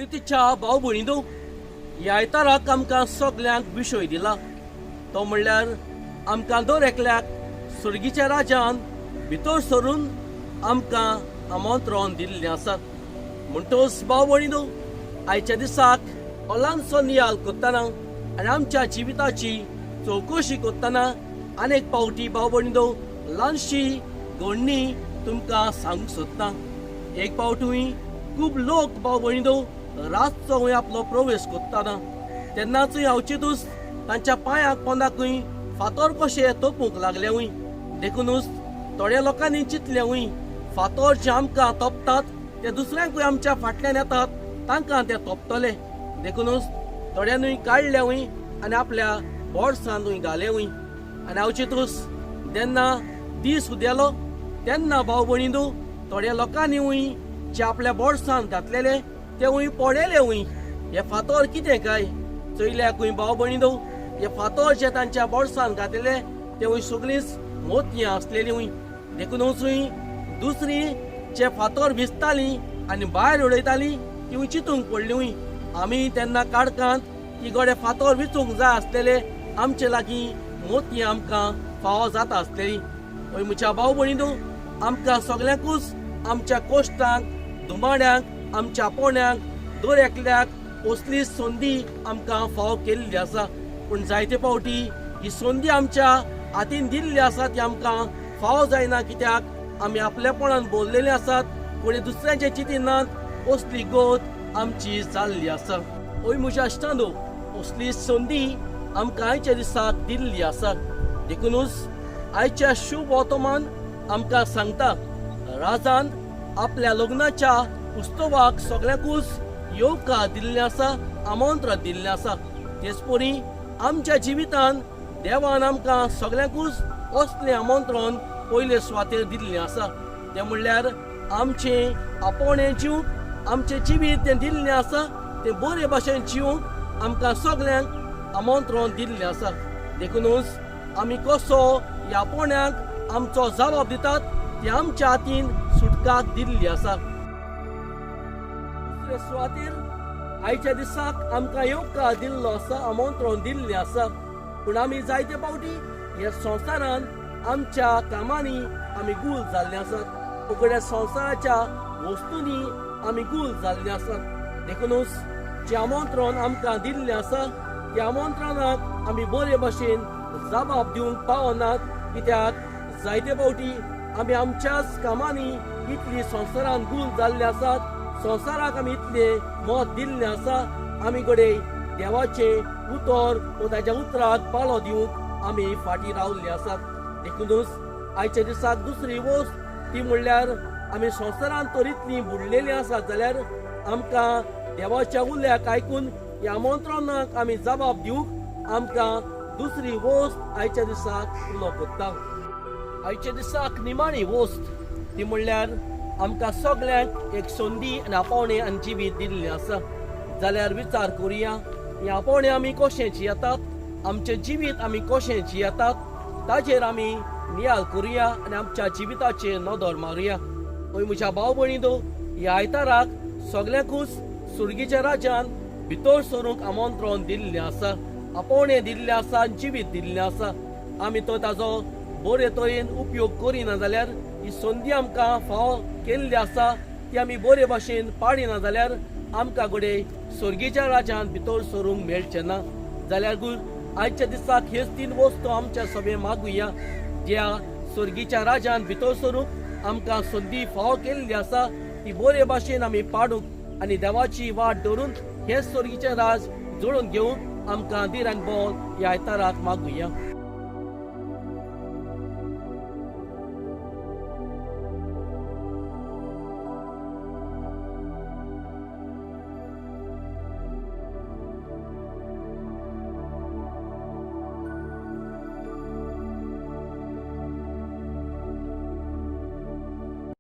प्रितीच्या भाव भयणींनो, ह्या आयताराक आमकां सगल्यांक विशय दिला तो म्हणल्यार आमकां दर एकल्याक सर्गीच्या राजान भितर सरून आमकां आमंत्रण दिल्लें आसा. म्हणटच भाव भयणींनो, आयच्या दिसाक ओलांचो नियाल करतना आनी आमच्या जिविताची चवकशी करतना अनेक पावटी भाव भयणींनो ल्हानशी घडणी तुमकां सांगूंक सोदता. एक पावटूय खूब लोक भाव भयणींनो रातचो खंय आपलो प्रवेश करतना तेन्नाचूय अवचितूच तांच्या पांयाक पोंदाकूय फातर कशे तोपूंक लागलेवूय. देखुनूच थोड्या लोकांनी चिंतलेवूय फातर जे आमकां तोपतात ते दुसऱ्यांकूय आमच्या फाटल्यान येतात तांकां ते तोपतले. देखुनूच थोड्यानूय काडलेवूय आनी आपल्या बोर्सांतूय घालेवूय. आनी अवचितूच जेन्ना दीस उदेलो तेन्ना भाव भयणींनो थोड्या लोकांनीय जे आपल्या बोर्सांत घातलेले तेवूय पडलेवूय. हे फातर कितें काय चोयल्याकूय भाव भयणींनो हे फातर जे तांच्या बोर्सांत घातलेले तेवूय सगळींच मोतयां आसलेलीं. देखुनूचूय दुसरी जे फातर विसताली आनी भायर उडयताली तिवूय चिंतूंक पडली. आमी तेन्ना काडकांत की गडे फातर विचूंक जाय आसलेले आमचे लागीं मोतयां आमकां फावो जाता आसलेली. हय म्हज्या भाव भयणींनो, आमकां सगल्यांकूच आमच्या कोश्टांक दुमाड्यांक आमच्या पोण्यांक दर एकल्याक असली संदी आमकां फावो केल्ली आसा. पूण जायते फावटी ही संदी आमच्या हातीन दिल्ली आसा ती आमकां फावो जायना, कित्याक आमी आपलेपणान बोल्लेले आसात, कोणी दुसऱ्यांचे चिंतिनात, असली गत आमची जाल्ली आसा. हय म्हज्या इश्टांनो, असली संदी आमकां आयच्या दिसाक दिल्ली आसा. देखुनूच आयच्या शुभ वर्तमान आमकां सांगता राजान आपल्या लग्नाच्या उत्सवाक सगल्यांकूच येवकार दिल्लें आसा, आमंत्रण दिल्लें आसा. तेच परी आमच्या जिवितान देवान आमकां सगल्यांकूच असलें आमंत्रण पयले सुवातेर दिल्लें आसा. तें म्हणल्यार आमचें आपोवणें जिवंक आमचें जिवीत तें दिल्लें आसा तें बरे भाशेन जिवंक आमकां सगल्यांक आमंत्रण दिल्लें आसा. देखुनूच आमी कसो ह्या आपोवण्याक आमचो जबाब दितात ती आमच्या हातीन सुटकाक दिल्ली आसा. दुसरे सुवातेर आयच्या दिसाक आमकां येवकार दिल्लो आसा, आमंत्रण दिल्लें आसा. पूण आमी जायते फावटी ह्या संवसारान आमच्या कामांनी आमी गूल जाल्ले आसात, उगड्या संवसाराच्या वस्तूंनी आमी गूल जाल्ले आसात. देखुनूच जें आमंत्रण आमकां दिल्लें आसा त्या आमंत्रणाक आमी बरे भाशेन जबाब दिवंक पावनात, कित्याक जायते फावटी आमी आमच्याच कामांनी इतली संवसारान गूल जाल्ले आसात, संवसाराक आमी इतलें मत दिल्लें आसा, आमी कडेन देवाचें उतर वो ताच्या उतराक पाळो दिवंक आमी फाटीं रावल्ले आसात. देखुनूच आयच्या दिसाक दुसरी वस्त ती म्हणल्यार आमी संवसारान तर इतलीं बुडलेलीं आसात जाल्यार आमकां देवाच्या उल्याक आयकून ह्या आमंत्रणाक आमी जबाब दिवंक आमकां दुसरी वस्त आयच्या दिसाक उलो करता. आयच्या दिसाक निमाणी वस्त ती म्हणल्यार आमकां सगल्यांक एक संदी आनी आपोवणें आनी जिवीत दिल्लें आसा. जाल्यार विचार करुया हें आपोवणें आमी कशें जियेतात, आमचें जिवीत आमी कशें जियेतात ताजेर आमी नियाल करुया आनी आमच्या जिविताचेर नदर मारुया. हय म्हज्या भाव भयणींनो, ह्या आयताराक सगल्यांकूच सुर्गीच्या राजान भितर सरूंक आमंत्रण दिल्लें आसा, आपोवणें दिल्लें आसा आनी जिवीत दिल्लें आसा. आमी तो ताजो बरे तरेन उपयोग करिना जाल्यार ही संदी आमकां फावो केल्ली आसा ती आमी बरे भाशेन पाडिना जाल्यार आमकां घडये सर्गीच्या राजान भितर सरूंक मेळचें ना. जाल्यार आयच्या दिसाक हेच तीन वस्तू आमच्या सभे मागुया ज्या सर्गीच्या राजान भितर सरूंक आमकां संदी फावो केल्ली आसा ती बरे भाशेन आमी पाडूंक आनी देवाची वाट धरून हें सर्गीचें राज जोडून घेवंक आमकां धीर आनी बळ ह्या आयताराक मागुया.